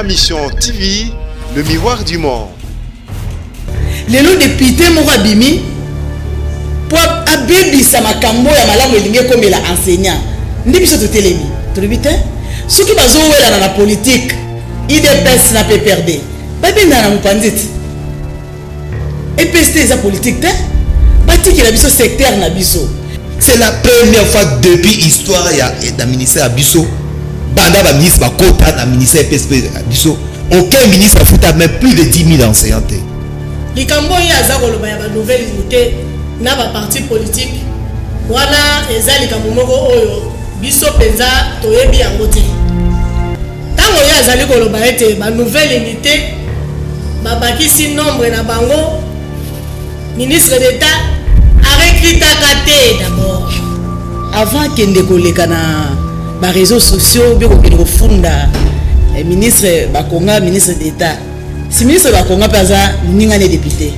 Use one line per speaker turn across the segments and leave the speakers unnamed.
Ma Mission TV, le miroir du monde.
Lelo depute moko abimi po abebisa makambo ya malamu elingi ekomela enseignant. Nde biso totelemi tolobi te soki bazowelana na politique UDPS na PPRD babendana na mopanzi ti EPST eza politique te, batikela biso secteur na biso.
C'est la première fois depuis histoire ya na ministère ya biso banda ba ministre bakota na ministère EPSP ya biso, aucun ministre afuta même plus de 10 000 enseignants te.
Likambo oyo aza koloba ya ba nouvelle unité na ba parti politique wana eza likambo moko oyo biso mpenza toyebi yango te. Ntango ye azali koloba ete ba nouvelle unité babakisi nombre na bango, ministre d'Etat arecrutaka te d'abord.
Avant akende koleka na ba réseaux sociaux bien kokende kofunda ministre Bakonga, ministre d'Etat, si ministre Bakonga mpe aza moninga ne député,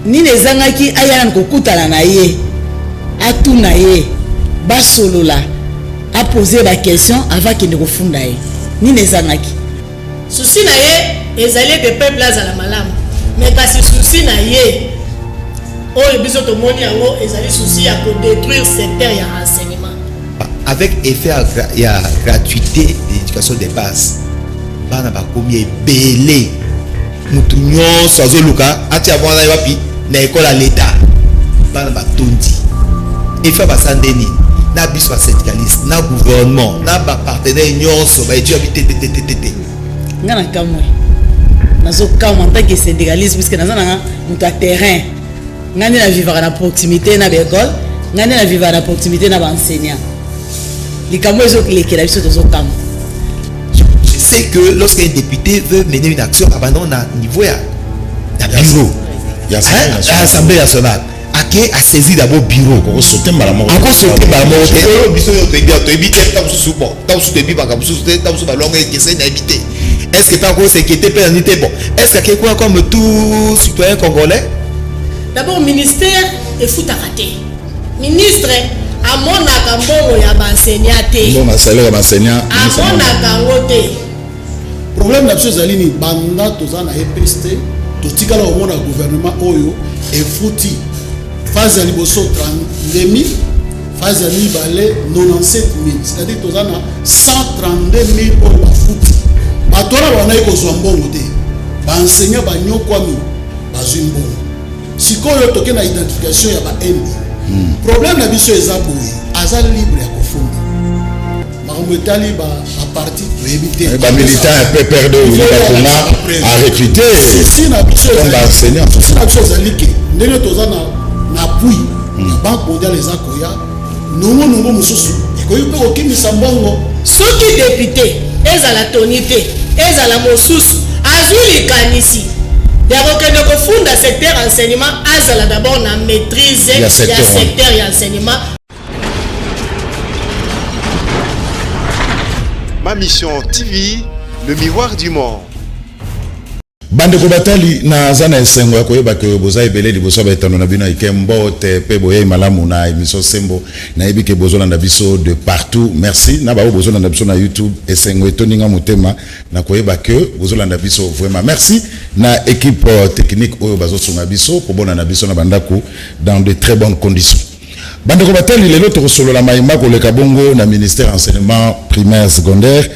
nini ezangaki aya nanu kokutana na ye, atuna ye, basolola, apose ba question avant akende kofunda ye, nini ezangaki?
Souci na ye ezali ete peuple azala malamu, mais kasi souci na ye oyo biso tomoni yango ezali souci ya kodétruire secteur ya enseignement.
Avec effet ya gratuité de l'éducation de base, bana bakomi ebele, mutu nyonso azoluka atia mwana ye wapi na ekole ya leta, bana batondi. Effet basala nde nini? Na biso ba syndicaliste, na gouvernement, na ba partenaire nyonso ba étudiants te te te te te.
Nga na kamwe, nazokamwa en tant que syndicaliste, puisque naza nanga moto ya terrain. Nga nde na vivaka na proximité na baekole, nga nde na vivaka na proximité na baenseignant. Likambo ezolekela biso tozokamwa.
Je sais que lorsqu'un député veut mener une action, abandonne à niveau ya bureau
ya
Assemblée nationale, ake asaisir d'abord bureau,
akosote mbala moko,
akosote mbala moko te. Oyo biso oyo toyebi, toyebi te. Ntango mosusu, bon, ntango mosusu toyebi makambo mosusu te, ntango mosusu balongo ekeseni, nayebi te. Est ce que mpe akos'inquiéter mpe nani te? Bon, est ce que ake kuna comme tout citoyen congolais?
D'abord ministère efutaka te, ministre amonaka mbongo ya baenseignant te,
mbongo ya salaire ya baenseignant
amonaka yango te.
Problème na biso ezali nini? Banda toza na EPST, totikala komona gouvernement oyo efuti phase ya liboso 32 000, phase ya mibale 97 000, c'est-à-dire toza na 132 000 oyo bafuti. Bato wana bandaki kozwa mbongo te, baenseignant banyokwami, bazwi mbongo. Sikoyo toke na identification ya ba MB. Problème na biso eza boye, aza libre ya kofunda makambo etali baparti, toyebi te.
Bamilitant ya PPRD oyo Bakonga arecruté.
Souci na biso
comme baenseignant.
Souci na biso ezali ke ndenge toza na appui ya Banque mondiale eza koya, nongonongo mosusu ekoki mpe kokimisa mbongo.
Soki député ezala toni te, ezala mosusu, azwi likanisi ya kokende kofunda secteur enseignement, azala d'abord na maîtrise
ya
ya
secteur wana.
Secteur ya enseignement.
Ma Mission TV, le miroir du monde.
Bandeko batali, naza na esengo ya koyeba ke boza ebele liboso ya baetando na bino ike. Mbote mpe boyei malamu na émission Sembo. Nayebi ke bozolanda biso de partout. Merci na baoyo bozolanda biso na YouTube. Esengo etondi nga motema na koyeba ke bozolanda biso vraiment. Merci na équipe technique oyo bazosunga biso kobona na biso na bandako dans de très bonnes conditions. Bandeko batali, lelo tokosolola mayimba koleka bongo na ministère enseignement primaire, secondaire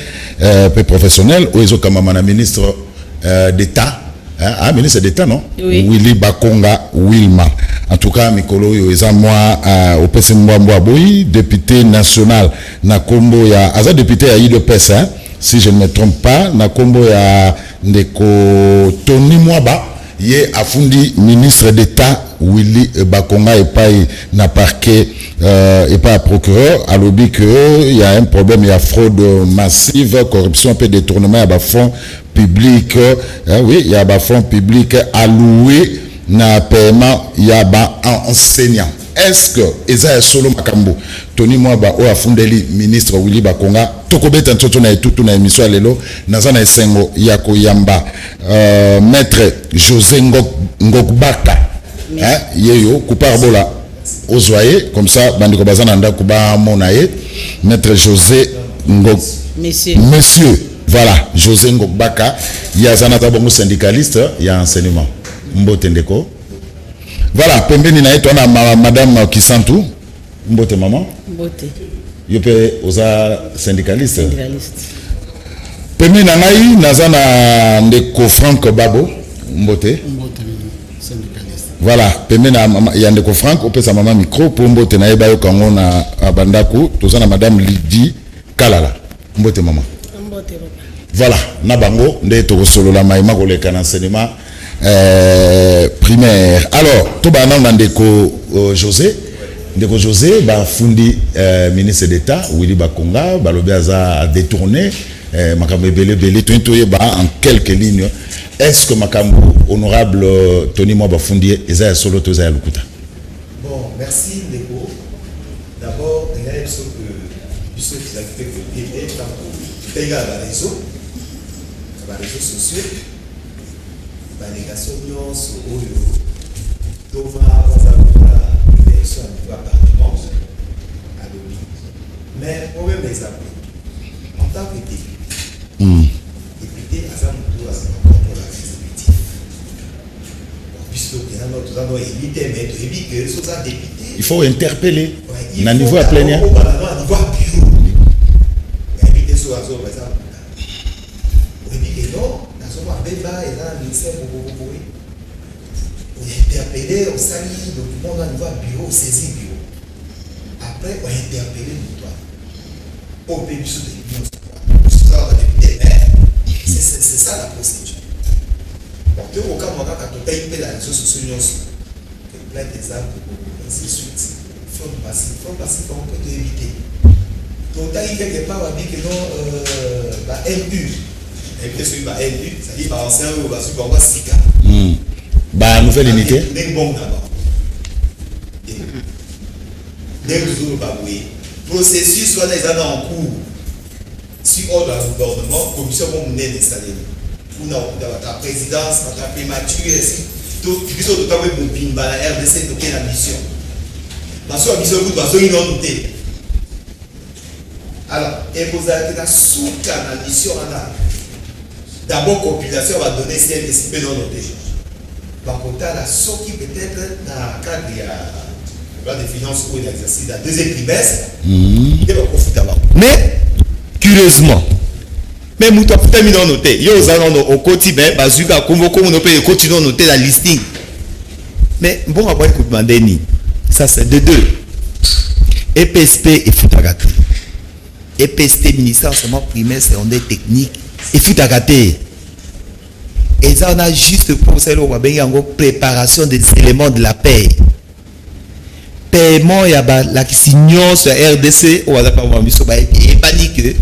pe professionnel oyo ezokambama na ministre d'État, hein, ah, ministre d'État, non?
Oui.
Willy Bakonga Wilma. En tout cas, mikolo oyo eza mwa opesi mbwa boyi député national na kombo ya, aza député ya UDPS, hein, si je ne me trompe pas, na kombo ya ndeko Tony Mwaba, ye afundi ministre d'État Willy Bakonga epai na parquet, epai ya procureur. Alobi que y a un problème ya fraude massive, corruption pe détournement ya bafonds publics, oui, ya bafonds publics alloués na paiement ya ba enseignant. Est-ce que eza ya solo makambo Tony Mwaba oyo afundeli ministre Willy Bakonga? Tokobeta nzoto na etutu na émission ya lelo. Naza na esengo ya koyamba maître José Ngokbaka, hein, ye yo kupar bola ozwa ye comme ça bandeko baza na ndako bamona ye, maître José Ngok.
Monsieur.
Monsieur. Voilà, José Ngobaka, ye aza na bongo syndicaliste ya enseignement. Mbote ndeko. Voilà, pembeni na ye toza na madame Kisantu. Mbote mama.
Mbote.
Yo mpe oza syndicaliste?
Syndicaliste.
Pembeni na ngai naza na ndeko Frank Babo. Mbote.
Mbote bino, syndicaliste.
Voilà, pembeni na ya ndeko Frank, opesa mama micro mpo mbote na ye bayoka yango na bandako. Toza na madame Lydie Kalala. Mbote mama.
Mbote papa.
Voilà, na bango nde tokosolola mayema koleka na enseignement primaire. Alors tobanda na ndeko José. Ndeko José, bafundi ministre d'État Willy Bakonga, balobi aza détourné makambo ebele ebele. Toyini toyeba en quelques lignes, est ce que makambo honorable Tony Mwa bafundi ye eza ya solo to eza ya lokuta?
Bon, merci ndeko. D'abord, ngai biso que biso tozalaki mpe kote te ntango totenga na baréseau, na baréseaux sociaux, balégation nyonso oyo toma baza lokola direction ya niveau ya parlement alobi. Mais problème eza pe en tant que député, député aza motu azala contrôle ya exécutif. Bon, biso tokenda no, toza no élu te, mais toyebi que so oza député,
il faut interpeller
ouais, il
na
faut
niveau ya plénière.
Obanda na niveau ya bureau. Oyebi te so azoba eza lokuta. Oyebi ke non, nazomwa bemba eza na ministère boboboboye, ointerpelle, osali document na niveau ya bureau, osaisir bureau, après ointerpelle moto wana oyo mpe biso toyebi nyonso, biso toza badéputé. Mais c'est ça la procédure. Bon, tokokamwa kaka, totai mpe na réseaux sociaux nyonso que plainte eza, ainsi de suite, fraude passive, fraude passive bango mpe toyebi te. Totali quelque part babi ke non, ba LU, nayebi te soki ba LU, c'est-à-dire baancien oyo bazwi bango ya sika.
Ba nouvelle unité.
Ndenge bongo na bango, ndenge tozoloba boye, processus wana eza na en cours sur ordre ya gouvernement. Commission mo monene esalemi kuna, okuta bato ya présidence, bato ya primature. Esi biso totango mobimba na RDC, toke na mission, baso ya biso kutu bazongi nanu te. Alors ekozala te na suka na mission wana, d'abord compilation ya badonnées CNSP mpe nano te. Bakotala soki peut-être na cadre ya loi de finance oyo na exercice ya deuxième trimestre nde bakofuta bango. Mais curieusement, mais moto afutami nano te. Yo oza nano okoti, me bazwi kaka kombo, kombo no mpe ekoti nano te na listing, mais mbongo akoki kobima nde nini? Ça c'est de deux. EPSP efutaka te. EPST, ministère enseignement primaire, secondaire, technique, efutaka te. Eza wana juste pour osala eloko babengi yango préparation des éléments de la paie, paiement ya balakisi nyonso ya RDC oyo baza pamba. Biso bayebani ke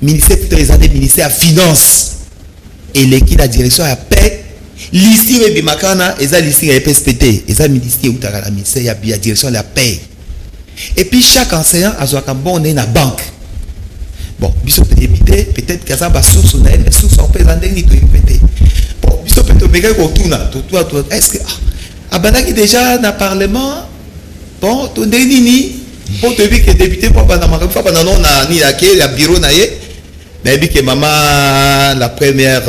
ministère plutôt eza nde ministère ya finance, eleki na direction ya paie. Listing oyo ebimaka wana eza listing ya EPSP te, eza listing eutaka na ministère ya direction ya paie. Et puis chaque enseignant azwaka mbongo na ye na banque. Bon, biso toyebi te, peut-être kaza basource na ye, mais source yango mpe eza ndenge nini, toyebi mpe te. Bon, biso mpe tomekaki kotuna, totuna, est ce que ah, abandaki déjà na parlement? Bon, to ndenge nini? Mpo toyebi ke député mpo abanda makambo, fo abanda no na nini, ake ya bureau na ye. Nayebi ke mama la première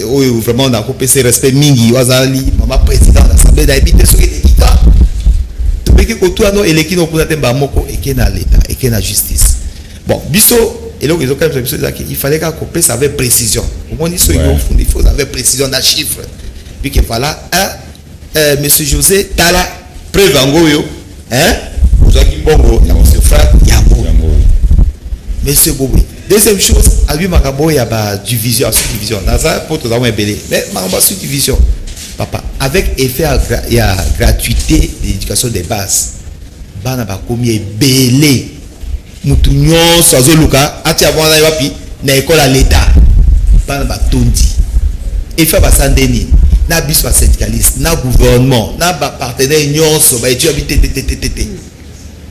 oyo vraiment nakopesa respect mingi, oyo azali mama président d'assemblée, nayebi te soki eleki ka. Tomeki kotuna no, eleki no kuna te, mbala moko eke na l'état, eke na justice. Bon, biso eloko ezokamisa biso ezalaki, il fallait kaka kopesa avec précision. Omoni, soki ofunda, il faut avec précision na chiffre, puis que voilà un monsieur José, tala preuve yango oyo, hein, ozwaki mbongo ya monsieur Frank yango, monsieur Boboy. Deuxième chose, abi makambo oyo ya badivision ya sous-division, naza mpo toza mwa ebele, mais makambo ya sous-division, papa, avec effet ya gratuité de l'éducation des bases, bana bakomi ebele, mutu nyonso azoluka atia mwana ye wapi? Na ekole ya leta. Bana batondi. Effet basala nde nini? Na biso basyndicaliste, na gouvernement, na bapartenaire nyonso, baétude bi te te te te te te,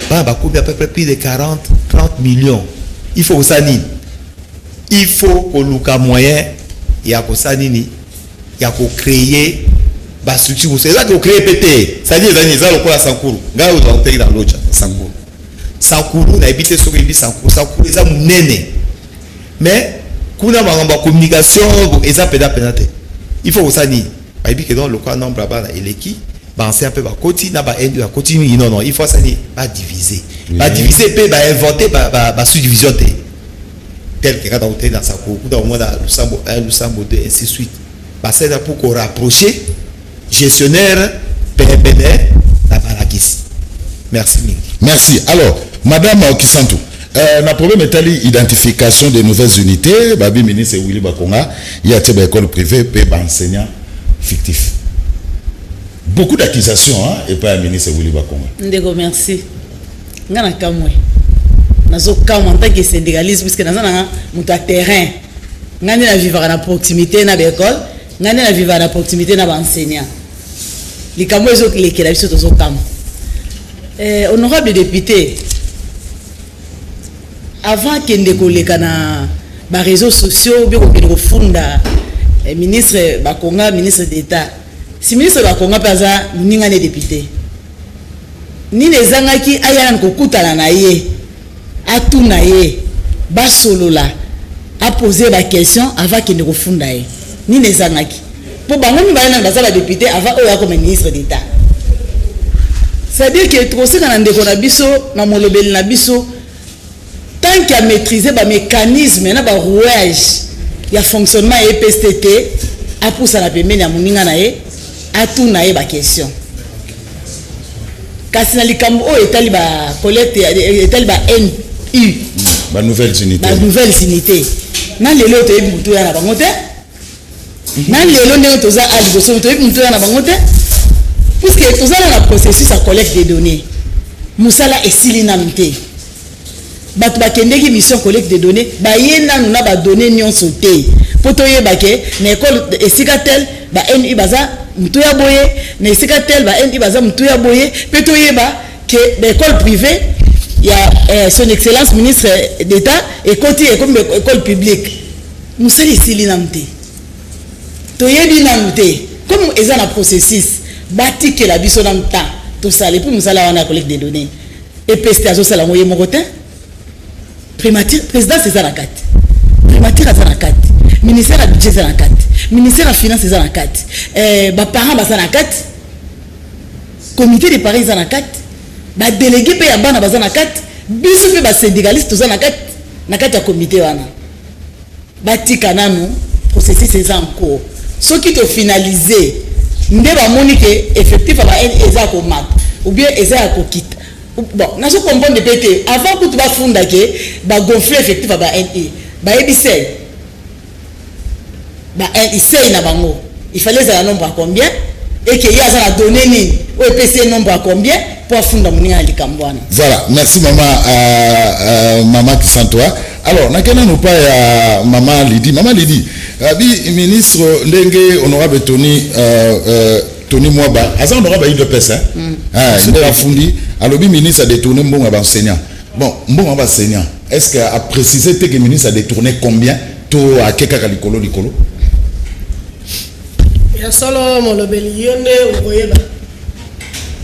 bana bakomi à peu près plus de 40 30 millions. Il faut kosala nini? Il faut koluka moyen ya kosala nini, ya kocréer bastructure mosusu. Eza kocréer mpe te, c'est-à-dire eza nini? Eza lokola Sankuru. Ngai ozwa koteki na loja Sankuru. Sankuru, nayebi te soki oyebi Sankuru. Sankuru eza monene, mais Kuna makambo ya communication eza mpenza mpenza te. Il faut kosala nini? Bayebi ke donc lokola nombre ya bana eleki, baenseignant mpe bakoti na ba bakoti mingi. Non, non, il faut asala nini? Badivise, badivise mpe bainvente basous-division te, tel que kaka otali na sako kuna, omona Lusambo 1, Lusambo 2, ainsi de suite. Basalela pour korapprocher gestionnaire penepene na balakisi. Merci mingi.
Merci. Alors, madame Kisantu, na problème etali identification des nouvelles unités, babi ministre Willy Bakonga ye atie baécole privée mpe baenseignant fictif. Beaucoup d'accusations, hein, epai ya ministre Willy Bakonga.
Ndeko, merci. Nga na kamwe, nazokamwa en tant que syndicaliste, puisque naza nanga moto ya terrain. Nga nde navivaka na proximité na baécole, nga nde navivaka na proximité na baenseignant. Likambo ezolekela biso, tozokamwa. Honorable député, avant akende koleka na baréseaux sociaux bien kokende kofunda ministre Bakonga, ministre d'État, si ministre Bakonga mpe aza moninga ne député, nini ezangaki aya nani kokutana na ye, atuna ye, basolola, apose baquestion avant akende kofunda ye? Nini ezangaki? Mpo bango mibale nani baza badéputé avant oyo akoma ministre d'État. C'est-à-dire que tokoseka na ndeko na biso, na molobeli na biso, tant qu'il a maîtrisé bamécanisme na barouage ya fonctionnement ya EPST te, apusana pembeni ya moninga na ye, atuna ye baquestion. Kasi na likambo oyo etali bacollecte, etali ba NU,
banouvelles unités,
banouvelles unités, na lelo oyo toyebi motu oya na bango te. Na lelo ndenge toza a liboso, toyebi motu oya na bango te, puisque toza na processus ya collecte des données. Mosala esili nanu te. Bato bakendeki mission collecte de données, baye nanu na badonnées nyonso te mpo toyeba ke na ekole esika tel ba NU baza motu ya boye, na esika tel ba NU baza motu ya boye, mpe toyeba ke baécole privée ya son excellence ministre d'État ekoti, ekomi école publique. Mosala esili nanu te, toyebi nanu te. Comme eza na processus, batikela biso nanu temps tosala. Et puis mosala wana ya collecte des données, EPST azosala yango ye moko te. Primature, présidence eza na kati, primature aza na kati, ministère ya budget eza na kati, ministère ya finance eza na kati, baparent baza na kati, comité de parents eza na kati, badélégué mpe ya bana baza na kati, biso mpe basyndicaliste toza na kati, na kati ya comité wana. Batika nanu, processus eza en cours. Soki tofinalize nde bamoni ke effectif ya ba eza ya komata ou bien eza ya kokita. Bon, nazo comprendre mpe te. Avant kutu bafunda ke bagonfle effectif ya ba NU, bayebi seuil ba seuil na bango, il fallait ezala nombre ya combien? Eke ye aza na donné nini oyo epesi ye nombre ya combien mpo afunda moninga na likambo wana?
Voilà, merci mama, mama Kisantoa. Alors nakende nanu pa ya mama Lidi. Mama Lidi, abi ministre ndenge honorable Tony, Tony Mwaba aza honorable ya UDPS, hein? Ah, nde afundi, alobi ministre a détourné mbongo ya baenseignant. Bon, mbongo ya baenseignant, est ce que a précisé te que ministre a détourné combien, to ake kaka likolo likolo?
Ya solo, molobeli, yo nde okoyeba,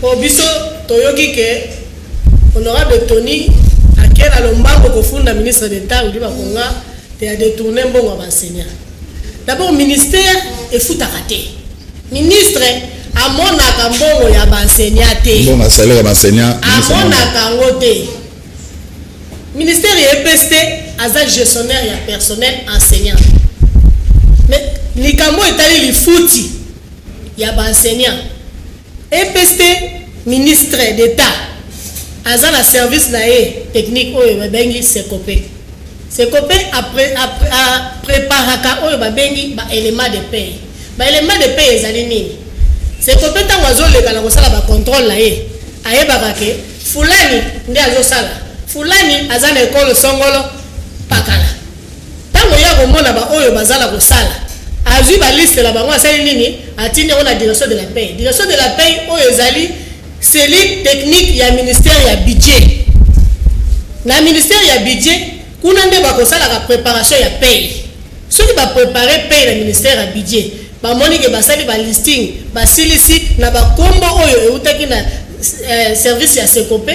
po biso toyoki ke honorable Tony ake na lombango kofunda ministre d'État Willy Bakonga te adétourne mbongo ya baenseignant. D'abord, ministère efutaka te, ministre amonaka mbongo ya baenseignant te.
Mbongo ya salaire ya baenseignant?
Amonaka yango te. Ministère ya EPST aza gestionnaire ya personnel enseignant, mais likambo etali lifuti ya baenseignant, EPST, ministre d'État aza na service na ye technique oyo babengi SECOPE. SECOPE apreparaka oyo babengi baélément de paie. Baélément de paie ezali nini? SECOPE, ntango azoleka na kosala bacontrôle na ye, ayebaka ke fulani nde azosala, fulani aza na ekolo songolo pakala. Ntango ye akomona baoyo baza na kosala, azwi baliste na bango, asali nini? Atindi yango na direction de la paie. Direction de la paie oyo ezali cellule technique ya ministère ya budget. Na ministère ya budget kuna nde bakosalaka préparation ya paie. Soki baprépare paie na ministère ya budget, bamoni ke basali balisting, basilisi na bakombo oyo eutaki na service ya SECOPE,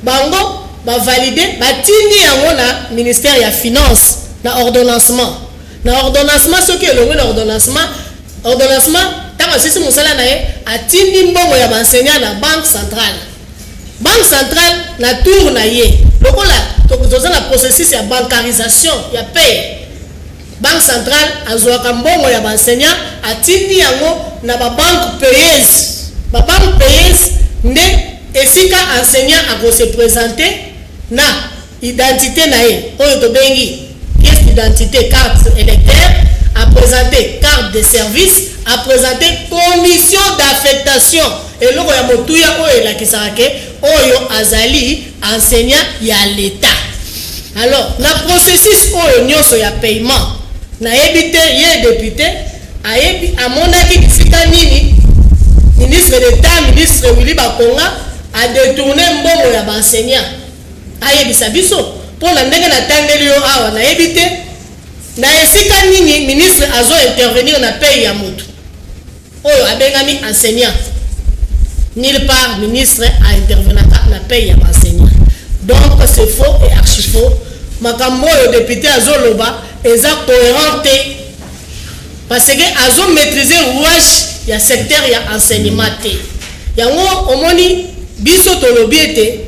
bango bavalide, batindi yango na ministère ya finance na ordonnancement. Na ordonnancement, soki elongwe na ordonnancement, ordonnancement ntango asisi mosala na ye, atindi mbongo ya baenseignant na Banque centrale. Banque centrale na tour na ye, lokola toza na processus ya bancarisation ya paye, Banque centrale azwaka mbongo ya baenseignant, atindi yango na babanque payeuse. Babanque payeuse nde esika enseignant akose présenter na identité na ye oyo tobengi pièce d'identité, carte électeur, aprésente carte de service, aprésente commission d'affectation, eloko ya motuya oyo elakisaka ke oyo azali enseignant ya l'État. Alors na processus oyo nyonso ya paiement, nayebi te ye député ayebi amonaki bisika nini ministre d'État, ministre Willy Bakonga, adétourne mbongo ya baenseignant. Ayebisa biso mpo na ndenge natangeli yo awa, nayebi te na esika nini ministre azo intervenir na paye ya moto oyo abengami enseignant. Nulle part ministre aintervenaka na paye ya baenseignant. Donc c'est faux et archi faux. Makambo oyo député azoloba eza cohérent te, parce que azomaîtrise rouage ya secteur ya enseignement te. Yango omoni biso tolobi ete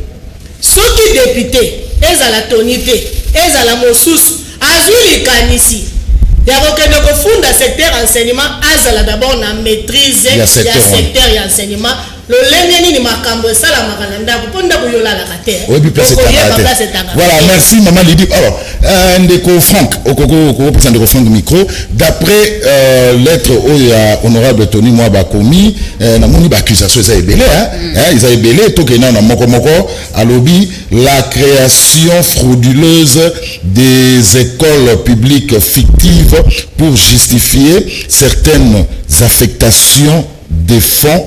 soki député, ezala Toni te, ezala mosusu, azwi likanisi ya kokende kofunda secteur enseignement, azala d'abord na maîtrise
ya
ya
secteur wana.
Secteur ya enseignement, lolenge nini makambo esalamaka na ndako, mpo ndako yo olalaka te.
Oyebi place
Okoyeba
etangaka
place
te.
etangaka
Voilà.
te.
Merci, mama Lidi. Alors ndeko Frank, okoko okopesa ndeko Frank micro. D'après lettre oyo ya honorable Tony Mwa bakomi, namoni baaccusation eza ebele, hein? Hein, eza ebele. Tokende na moko moko. Alobi la création frauduleuse des écoles publiques fictives pour justifier certaines affectations des fonds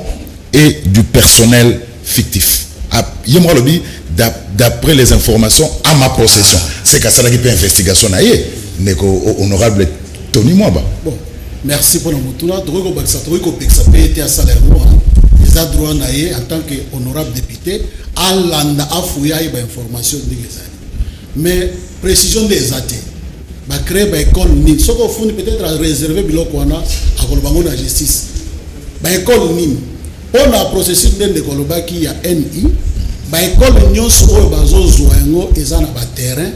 et du personnel fictif. Ah, ye moko alobi d'après les informations à ma possession, c'est qu'asalaki mpe investigation na ye, ndeko honorable Tony Mwaba.
Bon, merci mpona motuna. Tokoki kobakisa, tokoki kopekisa mpe ete asala yango, hein. Eza droit na ye en tant que honorable député, alanda, afuya, ayeba information ndenge ezali. Mais précision nde eza te. Bacrée baécole nini? Soki ofundi, peut-être aréserve biloko wana, akoloba ngo na justice. Baécole nini? Mpo na processus nde ndeko alobaki ya ni baécole nyonso oyo bazozwa yango eza na baterrain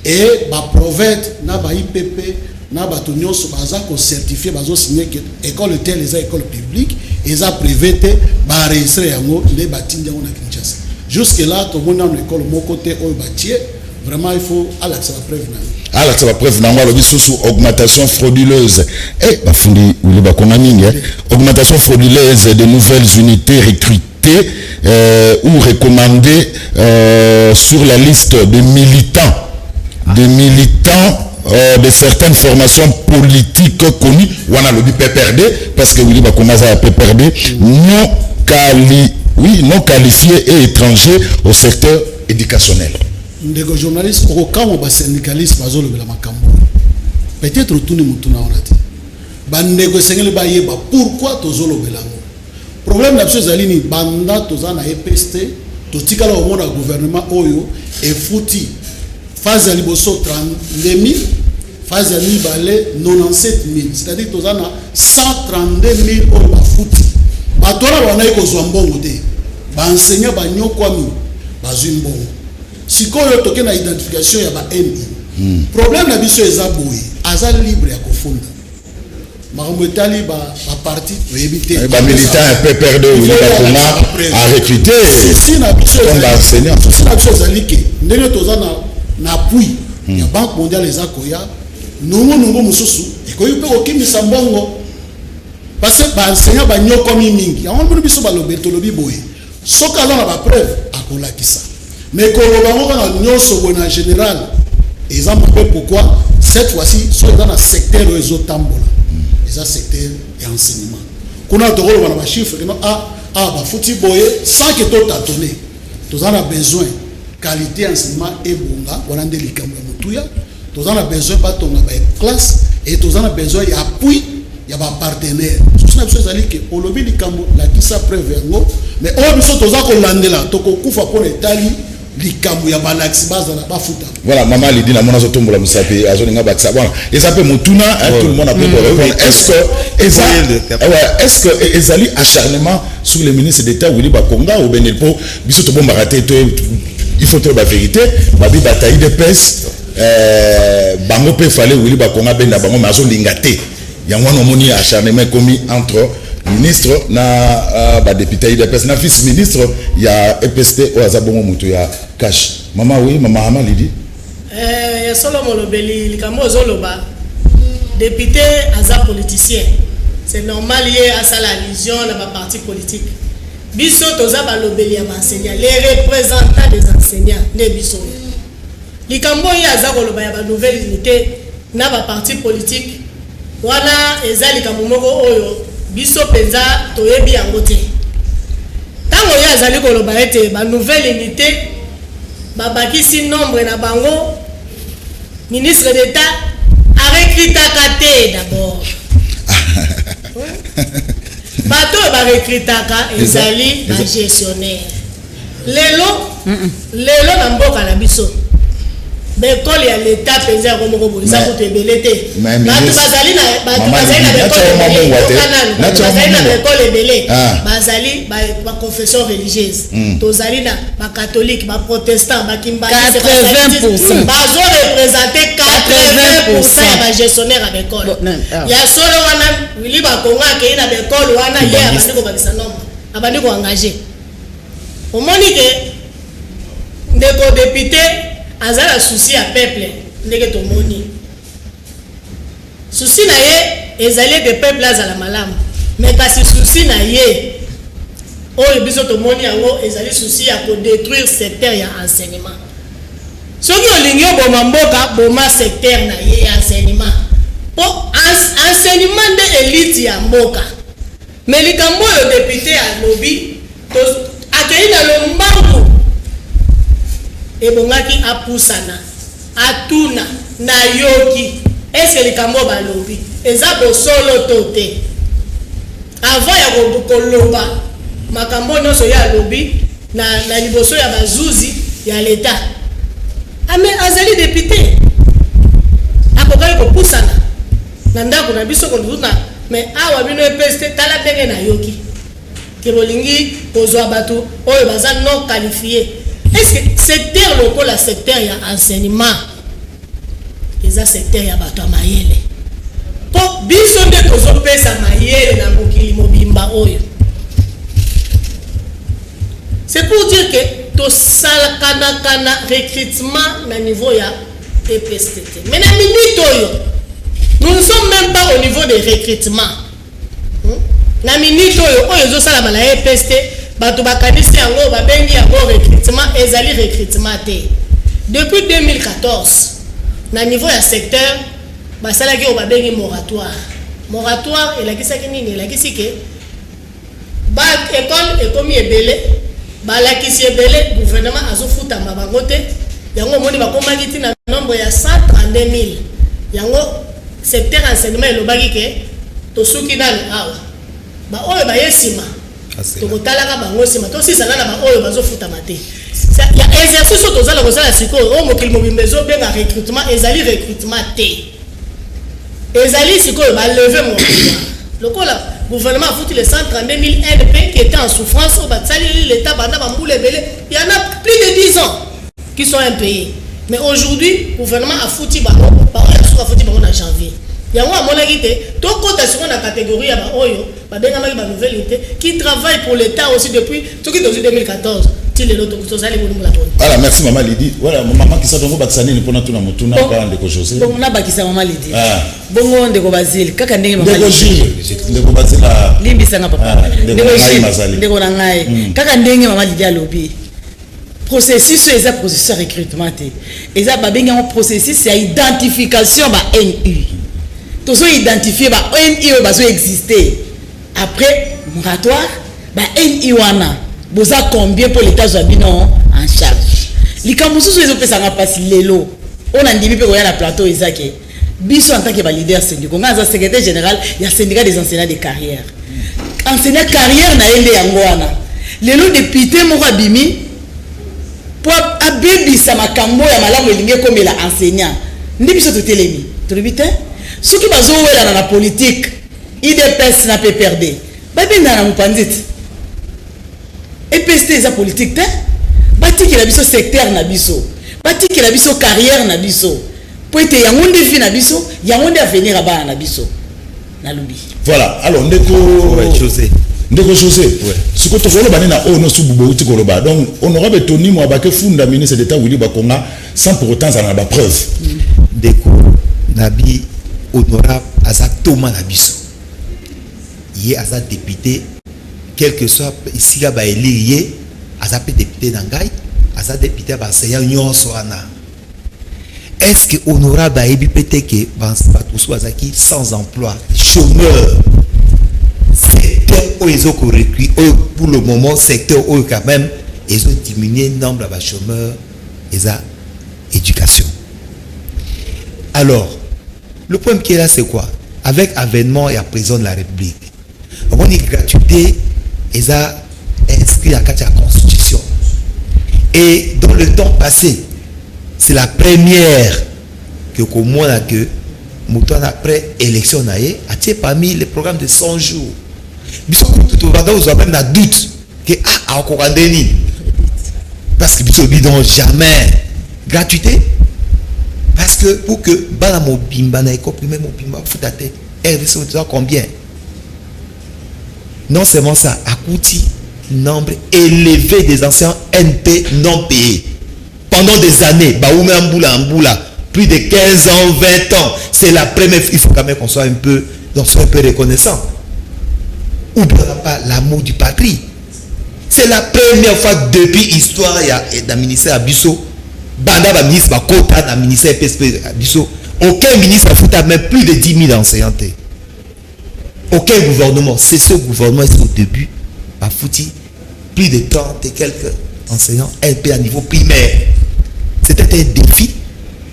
e baProvet na baIPP na bato nyonso baza kocertifie, bazosigne ke école telle eza école publique, eza privé te. Baenregistre yango nde batindi yango na Kinshasa. Jusque là tomoni nano école moko te oyo batie. Vraiment, il faut alakisa bapreuve na yango.
Alakisa bapreuve na yango. Alobi susu augmentation frauduleuse e bafundi Willy Bakonga mingi, eh? Augmentation frauduleuse de nouvelles unités recrutées ou recommandées sur la liste de militants de certaines formations politiques connues. Wana alobi PPRD, parce que Willy Bakonga aza ya PPRD, oui, non qualifiés et étrangers au secteur éducationnel.
Ndeko journaliste, okokamwa basyndicaliste bazolobela makambo oyo. Peut-être otuni motuna wana te. Bandeko esengeli bayeba pourquoi tozolobela yango. Problème na biso ezali nini? Banda toza na EPST, totikala komona gouvernement oyo efuti phase ya liboso 32 000, phase ya mibale 97 000, c'est-à-dire toza na 132 000 oyo bafuti. Bato wana bandaki kozwa mbongo te. Baenseignant banyokwami, bazwi mbongo. Sikoyo toke na identification ya ba ni. Problème na biso eza boye: aza libre ya kofunda makambo etali baparti, toyebi te.
Bamilitant ya PPRD, Willy Bakonga a recruté
Souci na biso
comme baenseignant.
Souci na biso ezali ke ndenge toza na appui ya Banque mondiale eza koya, nungunungu mosusu ekoki mpe kokimisa mbongo, parce que baenseignant banyokomi mingi. Yango mpona biso balobeli, tolobi boye: soki aza na bapreuve, akolakisa. Mais koloba yango kaka nyonso boye na général eza mabe. Pourquoi cette fois-ci? Soki eza na secteur oyo ezotambola, eza secteur ya enseignement, kuna tokoloba na bachiffre keno a a bafuti boye sans ke totâtonner. Toza na besoin qualité ya enseignement ebonga, wana nde likambo ya motuya. Toza na besoin batonga baclasse et toza na besoin ya appui ya bapartenaire. Souci na biso ezali ke olobi likambo, lakisa preuve yango. Mais oyo biso toza kolandela, tokokufa mpona etali Likambo ya balakisi bazala bafuta.
Voilà, mama Lydie, namona azotombola mosapi, azolinga bakisa. Voilà, eza mpe motuna, hein, tout le monde ape korépondre. Est ce que eza, ouais, est ce que ezali acharnement sur le ministre d'État Willy Bakonga obendeli? Mpo biso tobombaka te, il faut toyeba vérité. Babi bata UDPS, bango mpe fale Willy Bakonga abenda bango, mais azolinga te. Yango wana omoni acharnement ekomi entre ministre na badéputé ya UDPS na vice ministre ya EPST oyo aza bongo moto ya cash. Mama, oui, mama Ama Lidi.
Ya solo, molobeli, likambo ozoloba, député aza politicien, c'est normal ye asala allusion na baparti politique. Biso toza balobeli ya baenseignant, les représentants des enseignants nde biso oyo. Likambo oyo aza koloba ya banouvelle unité na baparti politique wana, eza likambo moko oyo biso mpenza toyebi yango te. Ntango ye azali koloba ete banouvelle unité babakisi nombre na bango, ministre d'État arecrutaka te. D'abord, bato oyo barecrutaka ezali bagestionnaire. Lelo lelo na mboka na biso, baekole ya leta mpenza yango moko boye eza kutu ebele te. Bato bazali na, bato bazali na baekole ebele nanu, bazali na baekole ebele, bazali baconfession religieuse. Tozali na bacatholique, baprotestant, bakimbanguiste, bazoreprésente 80 % ya bagestionnaire ya baekole. Ya solo wana, Willy Bakonga akei na baekole wana, ye abandi kobakisa nombre, abandi koengage. Omoni ke ndeko député aza na souci ya peuple. Ndenge tomoni, souci na ye ezali ete peuple azala malamu, mais kasi souci na ye oyo biso tomoni yango ezali souci ya kodétruire secteur ya enseignement. Soki olingi oboma mboka, boma secteur na ye ya enseignement, mpo enseignement nde élite ya mboka. Mais likambo oyo député alobi, akei na lombangu, ebongaki apusana, atuna: nayoki, eske likambo oyo balobi eza bosolo to te? Avant ya koloba makambo nyonso ye alobi na liboso ya bazuzi ya leta, ame azali député, akokaki kopusana na ndako na biso kotuna. Mais awa bino epesi te. Tala ndenge nayoki ke bolingi kozwa bato oyo baza non qualifié. Est ce que secteur lokola secteur ya enseignement eza secteur ya bato ya mayele? Mpo biso nde tozopesa mayele na mokili mobimba oyo. C'est pour dire que tosalakanaka na recrutement na niveau ya EPST te. Mais na minute oyo, nous ne sommes même pas au niveau de recrutement. Na minute oyo, oyo ezosalama na EPST, bato bakanisi yango, babengi yango recrutement, ezali recrutement te. Depuis 2014, na niveau ya secteur, basalaki oyo babengi moratoire. Moratoire elakisaki nini? Elakisi ke ba ekole ekomi ebele, balakisi ebele, gouvernement azofutama bango te. Yango omoni bakomaki ntina nombre ya 132 000. Yango secteur enseignement elobaki ke tosuki nanu awa, baoyo baye nsima tokotalaka bango nsima, tosisana na baoyo bazofutama te. Ya exercice oyo tozala kosala sikoyo, oyo mokili mobimba ezobenga recrutement, ezali recrutement te. Ezali sikoyo balever moratoire. Lokola gouvernement afuti les 132 000 NP qui étaient en souffrance, oyo basaleli l'état banda bambula ebele, il y en a plus de 10 ans qui sont impayés, mais aujourd'hui gouvernement afuti bango, baoyo asuka afuti bango na janvier. Yango amonaki te tokɔta sikoyo na catégorie ya baoyo babengamaki banouvelle unité qui travaille pour l'état aussi depuis, soki tozwi 2014 ti lelo, tozali bolumbu boni.
Voilà, merci mama Lydie. Voilà, mama Kisa Tongo, bakisa nini mpona tuna motuna kaka ndeko José?
Bongo nabakisa, mama Lydie. Ah. Bongo ndeko Basile, kaka ndenge
mama ndeko Gilles, ndeko Basile.
Limbisanga papa. Ah, ndeko Gilles, ndeko na ngai. Kaka ndenge mama Lydie alobi, processus oyo eza processus ya recrutement te, eza babengi yango processus ya identification ba NU. Tozo identifie ba NU oyo bazo existe après moratoire. Ba NU wana boza combien mpo leta azwa bino en charge? Likambo mosusu ezopesanga mpasi lelo oyo nandimi mpe koya na plateau eza ke biso en tant que baleader syndicaux, ngai aza secrétaire général ya syndicat des enseignants de carrière, enseignant carrière na ye nde yango wana. Lelo député moko abimi. Mpo abebisa makambo ya malamu elingi ekomela enseignant. Nde biso totelemi, tolobi te soki bazowelana na politique, UDPS na PPRD babendana na mopanzi te. EPST eza politique te. Batikela biso secteur na biso, batikela biso carrière na biso, mpo ete yango nde vie na biso, yango nde avenir ya bana na biso. Nalobi.
Voilà. Alors, ndeko
Ouais, José.
Ndeko José, sikoyo tokoloba nini na oyo nyonso bouti koloba? Donc honorable Tony Mwaba akefunda ministre d'État Willy Bakonga sans pour autant azala na bapreuve.
Ndeko nabi, honorable aza toma na biso. Ye aza député, quel que soit esika baélire ye, aza mpe député na ngai, aza député ya baenseignant nyonso wana. Est ce que honorable ayebi mpe te ke bato mosusu bazalaki sans emploi, chômeur? Secteur oyo ezokorecruter, oyo pour le moment, secteur oyo quand même ezodiminue nombre ya bachômeur, eza éducation. Alors, le problème qui est là, c'est quoi? Avec avènement ya président de la République, omoni, gratuité eza inscrit na kati ya Constitution. Et dans le temps passé, c'est la première que komona que moto wana, après élection na ye, atie parmi les programmes de 100 jours. Biso kutu tobanda kozwa même na doute ke ah, akokoka nde nini, parce que biso obi non, jamais gratuité, parce que pour que bana mobimba na école primaire mobimba bafuta te, RDC toza combien? Non seulement ça, akuti nombre élevé des anciens NP non payés pendant des années, baoumé mbula mbula, plus de 15 ans, 20 ans. C'est la première. Il faut quand même qu'on soit un peu, on soit un peu reconnaissant, ou bien on n'a pas l'amour du patrie. C'est la première fois depuis histoire ya na ministère ya biso, banda baministre bakota na ministère PSP ya biso, aucun ministre afuta même plus de 10 000 enseignants te. Aucun gouvernement. C'est ce gouvernement ici, au début, bafuti plus de 30 et quelques enseignants LP à niveau primaire. C'était un défi,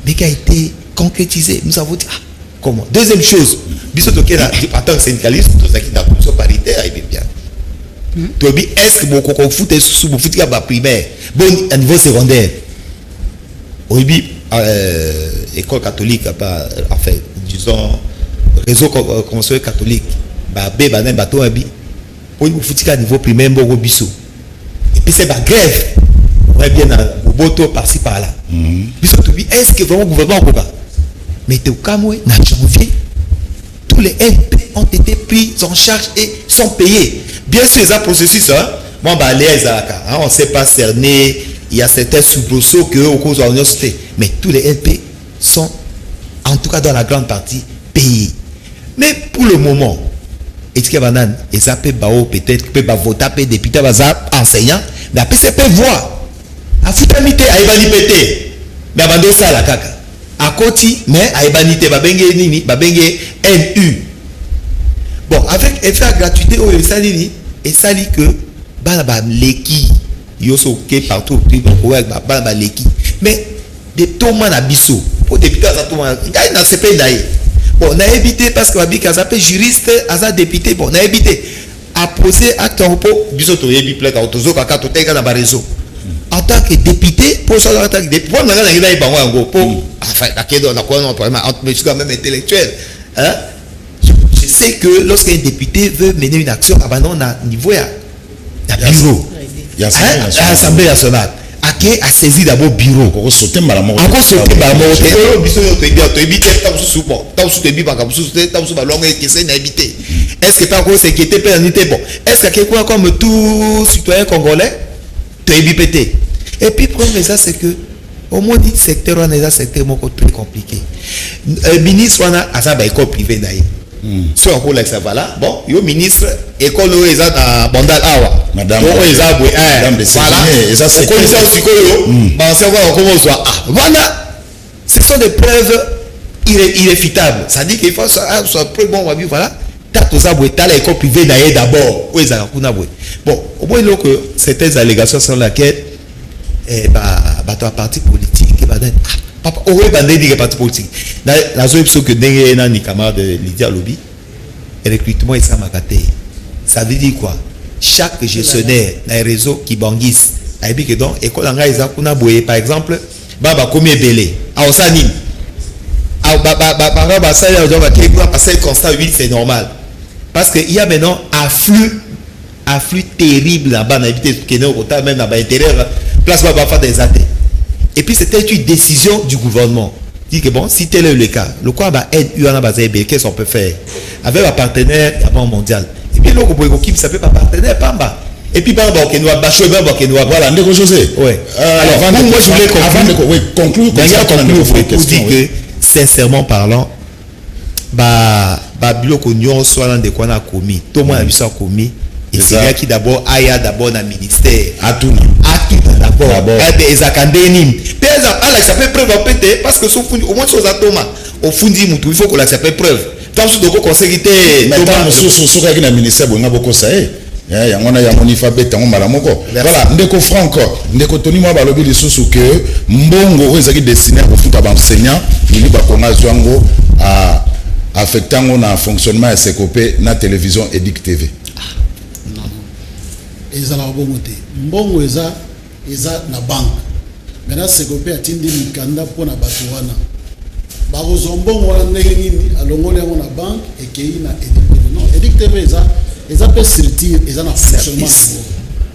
mais qui a été concrétisé. Nous avons dit, ah, comment? Deuxième chose, biso toke na, en tant que syndicaliste, tozalaki na commission paritaire, ayebi bien. Toyebi, est ce que bokoka kofuta susu, bofutika baprimaire, bon, à niveau secondaire, oyebi, école catholique, pas, enfin, disons réseau conventionnel catholique, babe banani, bato babi oyo bofutika niveau primaire, mbongo biso epesa bagrève, ouais, bien na boboto par-ci par-là. Biso tobi, est ce que vraiment gouvernement okoka? Mais tokamwe, na janvier, tous les NP ont été pris en charge et sont payés. Bien sûr, eza processus, hein? Moi, baléa ezalaka, hein, on sait pas cerner, il y a certains soubresauts que okozwa nyonso te, mais tous les NP sont en tout cas dans la grande partie payés. Mais pour le moment, etika banani, eza mpe bao peut-être mpe bavota mpe député baza enseignant, mais apesi mpe voix, afutami te, ayebani mpe te, mais abandi osala kaka, akoti, mais ayebani te, babenge nini, babenge nu. Bon, avec effet ya gratuité oyo esali nini? Esali que bana baleki yo so oke partout, bana baleki. Mais de toma na biso, po député aza toma, ngai nasepeli na ye. Bon, nayebi te, parce que babiki aza mpe juriste, aza député. Bon, nayebi te apose acte yango, mpo biso toyebi plainte yango, tozokaka, toteka na baréseau en tant que député, mpo so en tant que député, mpo na ngai nangi nayeba yango yango, mpo enfin nakende nakona problème, mais je suis quand même intellectuel, hein. Je sais que lorsqu'un député veut mener une action, abandon na niveau ya bureau.
Ya Assemblée
Hein,
nationale.
Assemblée nationale, ake asaisi d'abord bureau.
Okosote mbala moko.
Akosote mbala moko te. Oyo biso oyo toyebi, toyebi te. Ntango mosusu, bon, ntango mosusu toyebi makambo mosusu te, ntango mosusu balwango ekeseni, nayebi te. Est ce que mpe akos'inquiéter mpe nani te? Bon, est ce que ake kuna comme tout citoyen congolais? Toyebi mpe te. Et puis problème eza, c'est que omoni, secteur wana eza secteur moko très compliqué. Ministre wana aza baécole privé na ye, so akolakisa, voilà, bon, yo ministre, école oyo eza na Bandal awa,
Madame-
oyo eza boye,
Madame de
voilà,
Sévigné, eza secret.
okolisa sikoyo bancien wana okomozwa, ah voilà, ce sont des preuves irréfutables. C'est à dire qu'il faut soit preuve. Bon, wabi, voilà, ta toza boye, tala école privée na ye d'abord oyo ezalaka kuna boye. Bon, omoni eloko, certaines allégations sur laquelle eh, bato ya parti politique banani, ah, papa, okoyeba ndenge nini parti politique. Nazoyebi soki ndenge nani, camarade Lydia alobi, recrutement esalamaka te. Ça veut dire quoi? Chaque gestionnaire na réseau kibangis Ayebi ke donc école ya ngai eza kuna boye, par exemple bana bakomi ebele, akosala nini? Banga basali bakei kuna, basali constat, oui, c'est normal, parce que il y a maintenant afflux terrible na bana. Yebi te, kende okota même na baintérieur, place ba bafanda eza te. Et puis c'était une décision du gouvernement, dit que bon, si tel est le cas, le quoi, ba aide wana baza ebele, qu'est-ce qu'on peut faire avec ba partenaire ya Banque mondiale? Et puis eloko boye kokimisa mpe bapartenaire pamba, et puis bana bakokende wa basho, bana bakokende wa.
Voilà, ndeko José.
Ouais.
Alors,
alors moi je voulais conclure,
avant de, oui, conclure.
Conclure pour dire que sincèrement parlant, ba babiloko nyonso wana ndeko wana akomi to mwana biso akomi, esengaki d'abord aya d'abord na ministère.
Atuna.
Atuna d'abord ebe ezalaka nde nini, mpe alakisa mpe preuve mpe te, parce que so ofundi, au moins so oza toma, ofundi mutu, il faut kolakisa mpe preuve. Ntango mosusu tokokonseki te.
Mais ntango mosusu soki ayaki na ministère boyenga bokosa ye, yango wana yango nifa beta yango mbala moko. Voilà, ndeko Frank, ndeko Tony mwa balobi lisusu ke mbongo oyo ezalaki destiné ya kofuta baenseignant, Willy Bakonga azwi yango, affecté yango na fonctionnement ya Secope na télévision Edic TV.
Ezalaka bongo te. Mbongo eza na banque. Maintenant Secope atindi mikanda mpona bato wana bakozwa mbongo wana ndenge nini. Alongoli yango na banque, ekei na Edic TV? Non, Edic TV eza mpe structure, eza na fonctionnement nango.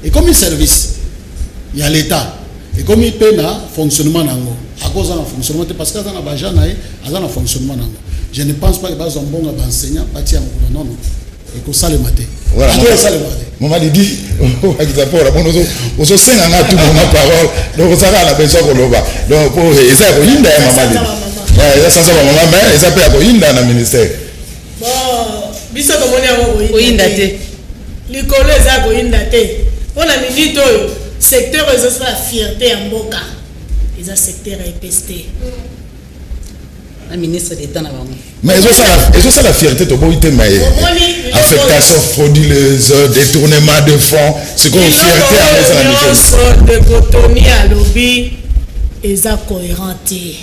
Ekomi service ya l'État, ekomi mpe na fonctionnement nango. Akoza na fonctionnement te parce que aza na baagent na ye, aza na fonctionnement nango. Je ne pense pas ke bazwa mbongo ya baenseignant batia yango kuna. Non, non, ekosalema te. Ekosalema te.
Mama Lidi, okakisa mpo namoni ozosenga nga tout mona parole, donc ozalaka na besoin koloba. Donc po eza ya koyinda ya mama Lidi, eza sanza bamama, mais eza mpe ya koyinda na ministère.
Bon, biso tomoni yango
koyinda te.
Likolo eza koyinda te. Mpona minute oyo, secteur oyo ezosala fierté ya mboka eza secteur ya EPST.
Na ministre d'État na bango.
Mais ezosala fierté, toboyi te, mais affectation frauduleuse, détournement de fonds, sikoyo fierté yango eza na
nyonso. Ndeko Tony alobi eza cohérent te,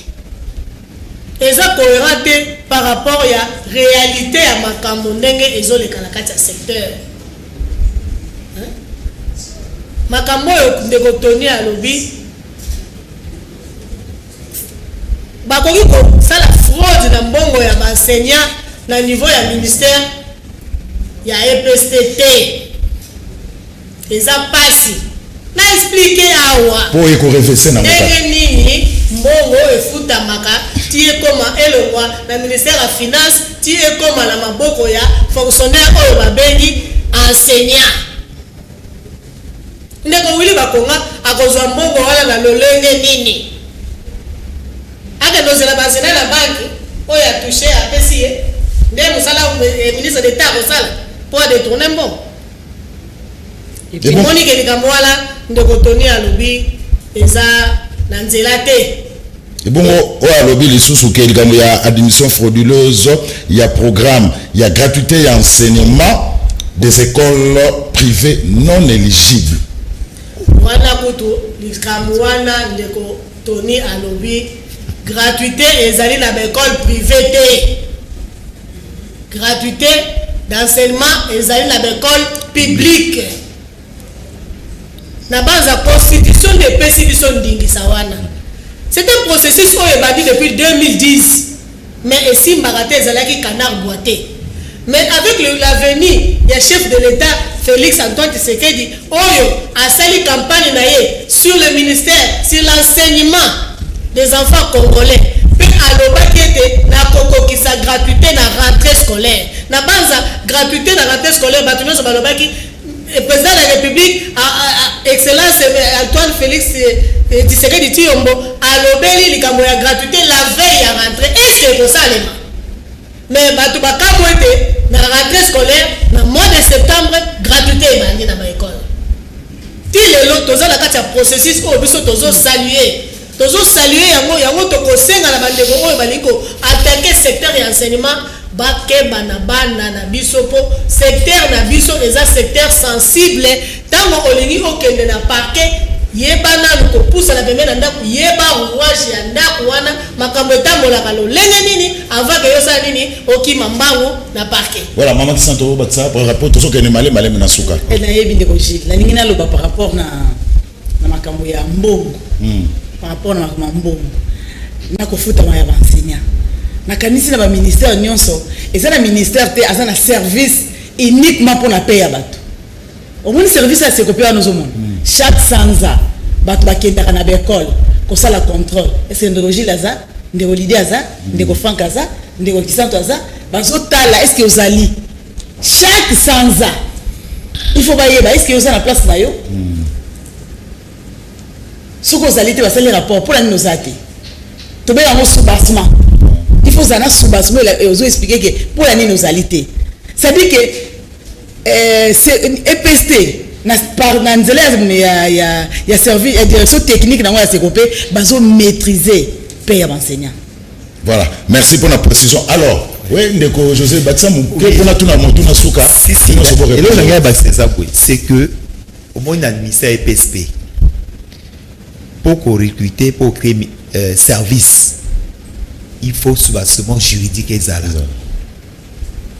eza cohérent te par rapport ya réalité ya makambo ndenge ezoleka na kati ya secteur. Makambo oyo ndeko Tony alobi, bakoki kosala fraude na mbongo ya baenseignant na niveau ya ministère ya EPST te. Eza mpasi na expliquer awa.
Mpo ekorevese na
ndenge nini mbongo efutamaka ti ekoma, elongwa na ministère ya finance ti ekoma na maboko ya fonctionnaire oyo babengi enseignant. Ndeko Willy Bakonga akozwa mbongo wana na lolenge nini? Akende ozela baenseignant na banque oyo atouche, apesi ye nde mosala ministre d'État akosala mpo adétourne mbongo. Omoni ke likambo wana ndeko Tony alobi eza na nzela te.
Ebongo oyo alobi lisusu ke likambo ya admission frauduleuse ya programme ya gratuité ya enseignement des écoles privées non éligibles.
Wana kutu likambo wana ndeko Tony alobi, gratuité ezali na baécole privée te. Gratuité d'enseignement ezali na baécole publique. Na banza constitution nde epesi biso ndingisa wana. C'est un processus oyo ebandi depuis 2010, mais esimbaka te, ezalaki canard boité. Mais avec l'avenir ya chef de l'État Félix Antoine Tshisekedi, oyo asali campagne na ye sur le ministère, sur l'enseignement des enfants congolais, mpe alobaki ete nakokokisa gratuité na rentrée scolaire. Na banza gratuité na rentrée scolaire, bato nyonso balobaki président de la République, excellence Antoine Félix Tshisekedi Tshilombo, alobeli likambo ya gratuité la veille ya rentrée, est ce ekosalema? Mais bato bakamwa ete na rentrée scolaire, na mois de septembre, gratuité ebandi na baekole. Ti lelo toza na kati ya processus oyo biso tozosalue, tozosalue yango. Yango tokosenga na bandeko oyo balingi koattaquer secteur ya enseignement, bakeba na bana na biso, mpo secteur na biso eza secteur sensible. Ntango olingi okende na parquet, yeba nanu kopusana pembeni na ndako, yeba rouage ya ndako wana, makambo etambolaka lolenge nini, avant ke yosala nini, okima mbangu na parquet.
Voilà, mama Kisanto, batisa par rapport tozokende malemi malemi na suka.
Nayebi, ndeko Gilles, nalingi naloba par rapport na Na makambo ya mbongo, par rapport na makambo ya mbongo na kofutama ya baenseignant, nakanisi na baministère nyonso, eza na ministère te aza na service uniquement mpona paie ya bato. Omoni service ya SECOPE wana, ozomona chaque sanza bato bakendaka na baekole kosala contrôle: est-ce ndeko Gile aza, ndeko Lidi aza, ndeko Frank aza, ndeko Kisanto aza? Bazotala est-ce ozali. Chaque sanza il faut bayeba est-ce oza na place na yo. Soki ozali te, basali rapport mpona nini oza te. Tobenga yango soubassement. Il faut ozala na soubassement, ozo expliquer ke mpona nini ozali te. C'est-à-dire que EPST na nzela ya service ya direction technique nango ya SECOPE bazomaîtriser paie ya baenseignant.
Voilà, merci pour la précision. Alors oui, ndeko José, bakisa moke mpona tuna motuna suka.
Si, si. Eloko na ngai bakisa eza boye: c'est que omoni na ministère EPSP, pour korecruter, pour créer service, il faut soubassement juridique ezala.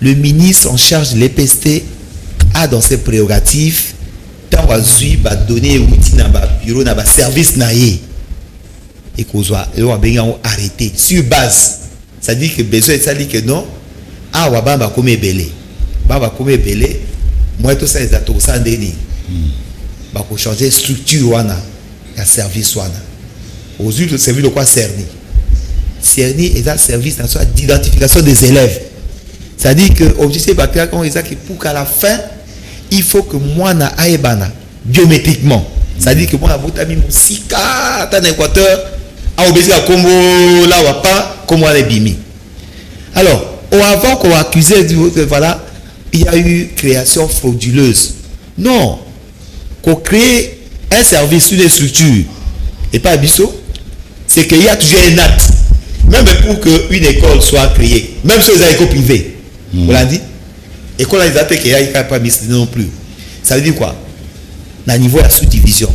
Le ministre en charge de l'EPST a dans ses prérogatives, ntango azwi badonnées euti na babureau na baservice na ye, ekozwa eloko abengi yango arrêté sur base. C'est-à-dire que besoin esali que non, awa bana bakomi ebele, bana bakomi ebele, moyen tosala eza, tokosala ndenge nini? Bakochange structure wana ya service wana. Ozwi service lokwa CERNI. CERNI eza service national d'identification des élèves. C'est-à-dire que objectif bakreaka yango ezaki pour qu'à la fin il faut que mwana ayebana biométriquement. C'est-à-dire que mwana abotami mosika, ata na Équateur, aobesika kombo lawa pa kombo wana ebimi. Alors avant qu'on accuse, voilà, il y a eu création frauduleuse, non, qu'on crée un service, une structure et pas biso, c'est qu'il y a toujours un acte. Même pour que une école soit créée, même si les écoles privées, on l'a dit, école eza te ke eyaki kaka pa ministre non plus. Ça veut dire quoi? Na niveau ya sous-division,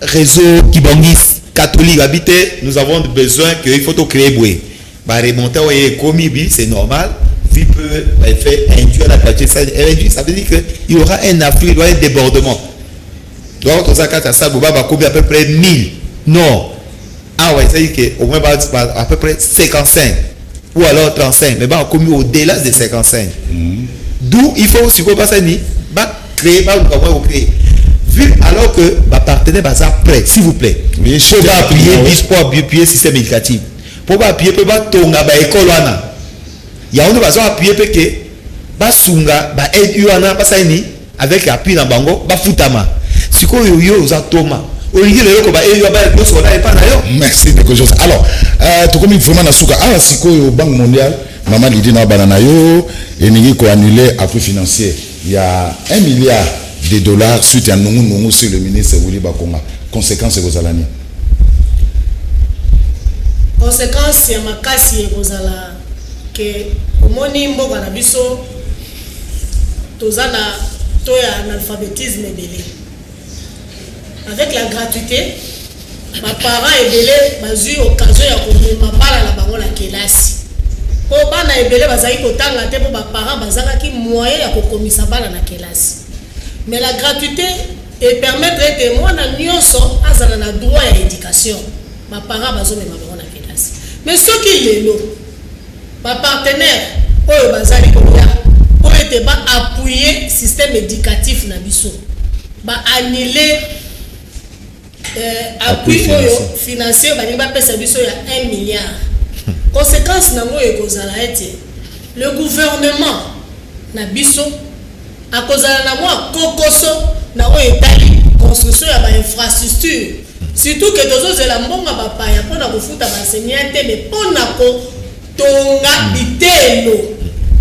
réseau kimbanguiste catholique habité, nous avons besoin que il faut to créer boye, baremonter oyo ekomi bi, c'est normal, vu peu effet induit à la gratuité. Ça induit, ça veut dire que il y aura un afflux, il y aura un débordement. Donc toza kati ya salle boba bakomi à peu près 1000, non, ah ouais, c'est à dire que au moins à peu près 55 ou alors 35, mais bakomi au-delà de 55. D'où il faut sikoyo basala nini? Bacréer, baluka moyen kocréer, vu alors que bapartenaire baza prêt, s'il vous plaît.
Oui.
Po baappuyer biso, po appuyer système éducatif, po baappuyer mpe batonga baekole wana. Yango nde bazo appuyer mpe ke basunga ba-aide wana, basala nini avec appui na bango, bafutama. Sikoyo yo oza toma, olingi lelo ko ba-aide baya nyonso wana epa na yo.
Merci, ndeko José. Alors tokomi vraiment na suka awa. Sikoyo Banque mondiale, mama Lidi, na bana na yo, elingi koannuler appui financier ya 1 milliard de dollars suite ya nungu nungu sur le ministre Willy Bakonga. Conséquence ekozala nini?
Conséquence ya makasi ekozala ke omoni mboka na biso toza na taux ya analphabétisme ebele. Avec la gratuité, baparent ebele bazwi occasion ya komema bana na bango na kelasi, mpo bana ebele bazalaki kotanga te mpo baparent bazangaki moyen ya kokomisa bana na kelasi. Mais la gratuité epermettre ete mwana nyonso azala na droit ya éducation, baparent bazomema bango na kelasi. Mais soki lelo bapartenaire oyo bazali koya oyo ete baappuyer système éducatif na biso baannuler appui oyo financier balingi bapesa biso ya 1 milliard, conséquence nango oyo ekozala ete le gouvernement na biso akozala na mwa kokoso na oyo etali construction ya bainfrastructure, surtout ke tozozela mbongo bapaya mpona kofuta baenseignant te, mais mpona kotonga bitelo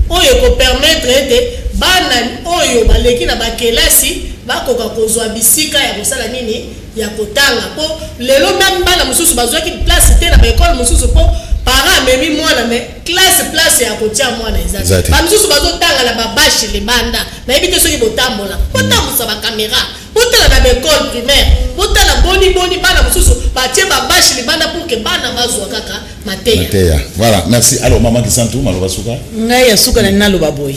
oyo ekopermettre ete bana oyo baleki na bakelasi bakoka kozwa bisika ya kosala nini, ya kotanga. Mpo lelo même bana mosusu bazwaki place te na baekole mosusu, mpo parent amemi mwana, mais classe, place ya kotia mwana eza te. Bamisusu bazotanga na babâches libanda. Nayebi te soki botambola, botambusa bacaméra, botala na baekole primaire, botala boni boni bana mosusu batie babâches libanda pour ke bana bazwa kaka mateya.
Mateya, voilà, merci. Alors mama Kisantu, maloba suka.
Ngai ya suka na naloba boye: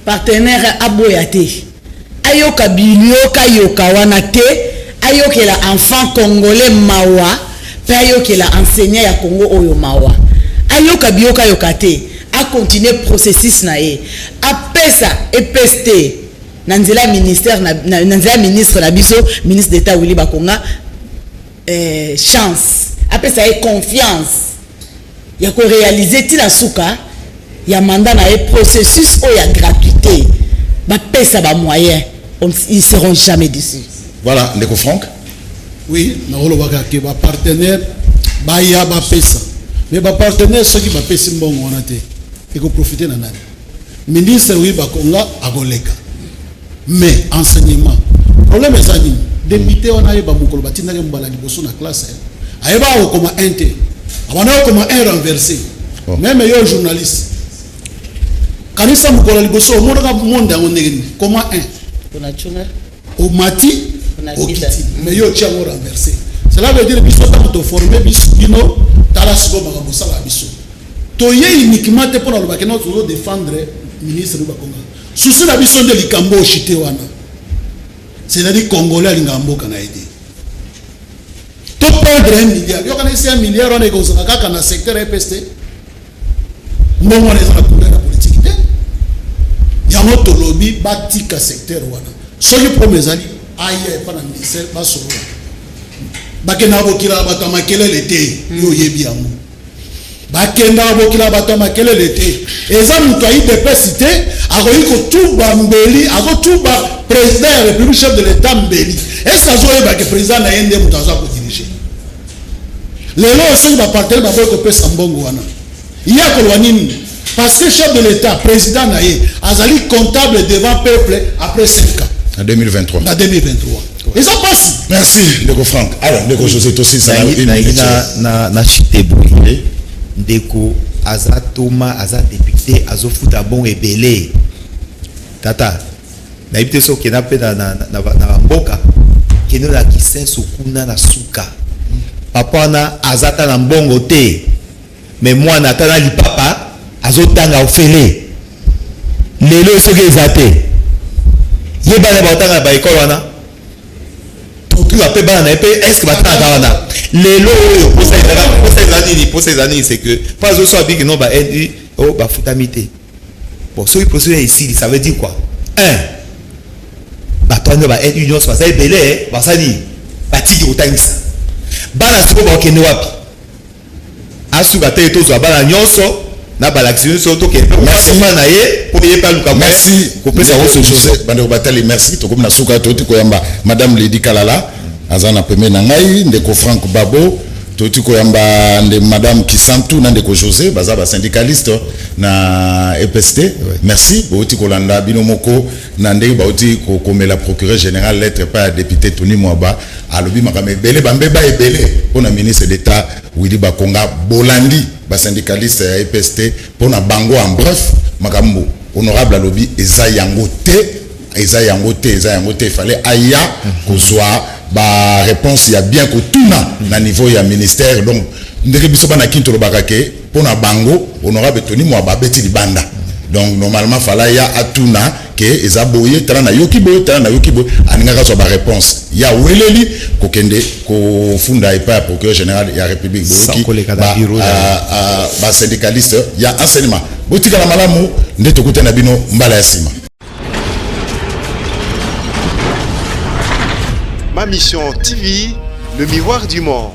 partenaire aboya te, ayoka bilioka yoka wana te. Ayokela enfant congolais mawa mpe ayokela enseignant ya Congo oyo mawa. Ayoka biyokayoka te, acontinue processus na ye, apesa EPST na nzela ya ministère na, na, na nzela ya ministre na biso, ministre d'État Willy Bakonga, chance, apesa ye confiance ya koréaliser ntina suka ya mandat na ye processus oyo ya gratuité. Bapesa bamoyen, ils seront jamais déçus.
Voilà, ndeko Frank.
Oui, nakolobaka ke bapartenaire baya bapesa, mais bapartenaire soki bapesi mbongo wana te, ekoprofite na nani? Ministre Willy Bakonga akoleka, mais enseignement, problème eza nini? Député wana ayeba, mokolo batindaki mbala liboso na classe, ayeba akokoma 1 te, abanda kokoma 1 renversé.
Oh.
Même yo journaliste, kanisa mokolo ya liboso omonaka monde yango ndenge nini, koma 1 omati, okiti, mais yo otia yango renversé. Cela veut dire biso ntango toforme biso bino, tala sikoyo makambo osala biso, toye uniquement te mpo na lobaki no tozodéfendre ministre Willy Bakonga. Souci na biso nde likambo oshite wana, c'est-à-dire Congolais alingaka mboka na ye te. Toperdre 1 milliard, yokana esi 1 milliard wana ekozala kaka na secteur EPST. Mbongo wana eza na couleur ya politike te. Yango tolobi batika secteur wana. Soki problème ezali, aya epa na ministère, basolola. Bakendaka bokilaka bato ya makelele te. Yo oyebi yango, bakendaka bokilaka bato ya makelele te. Eza moto ya UDPS te akoki kotuba mbeli, akotuba président ya République, chef de l'État mbeli. Est-ce azoyebake président na ye nde moto aza kodiriger lelo? Soki bapartenaire baboyi kopesa mbongo wana, ye akoloba nini? Parce que chef de l'État, président na ye azali comptable devant peuple après 5 ans.
En 2023.
Na 2023, eza mpasi.
Merci ndeko Frank. Alors ndeko José, tosisa.
Nangi na chite boye. Ndeko aza toma, aza député, azofuta bongo ebele. Tata, nayebi te soki okenda mpe na bamboka, kende na Kisenso kuna na suka. Papa wana aza ata na mbongo te, mais mwana ata na lipapa azotanga ofele. Lelo soki eza te, ye bana baotanga na baekole wana, totuka mpe bana na ye mpe, est-ce batangaka wana lelo oyo? Posa eza nini? Posa eza nini? C'est que mpo azoso abiki no ba nu oyo bafutami te. Bon, soki procédure esili, ça veut dire quoi? Un, bato wana ba nu nyonso baza ebele, baza nini? Batiki kotangisa bana. Sikoyo bakokende wapi? Asuka te, tozwa bana nyonso na balakisi nyonso, tokende mpe kopesa na ye mpo ye mpe aluka.
Merci.
Kopesa yango solution.
Bandeko batali, merci. Tokomi na suka. Touti koyamba madame Ledi Kalala, aza na pembeni na ngai ndeko Frank Babo. Touti koyamba nde madame Kisantu na ndeko José, baza basyndicaliste na EPST. Merci. Bouti kolanda bino moko na ndenge bauti kokomela procureur général lettre epai ya député Tony Mwaba. Alobi makambo ebele, bambeba ebele mpona ministre d'État Willy Bakonga. Bolandi basyndicaliste ya EPST. Mpona bango, en bref, makambo honorable alobi eza yango te, eza yango te, eza yango te. Fallait aya kozwa baréponse ya bien, kotuna na niveau ya ministère. Donc ndenge biso bana kini tolobaka ke mpona bango honorable Tony Mwaba abeti libanda. Donc normalement fallait ya atuna ke eza boye, tala nayoki boye, tala nayoki boye, alingaka azwa baréponse. Ya weleli kokende kofunda epai ya procureur général ya République. Boyoki basyndicaliste ya enseignement. Botikala malamu nde tokutana na bino mbala ya nsima.
Ma Mission TV, le miroir du monde.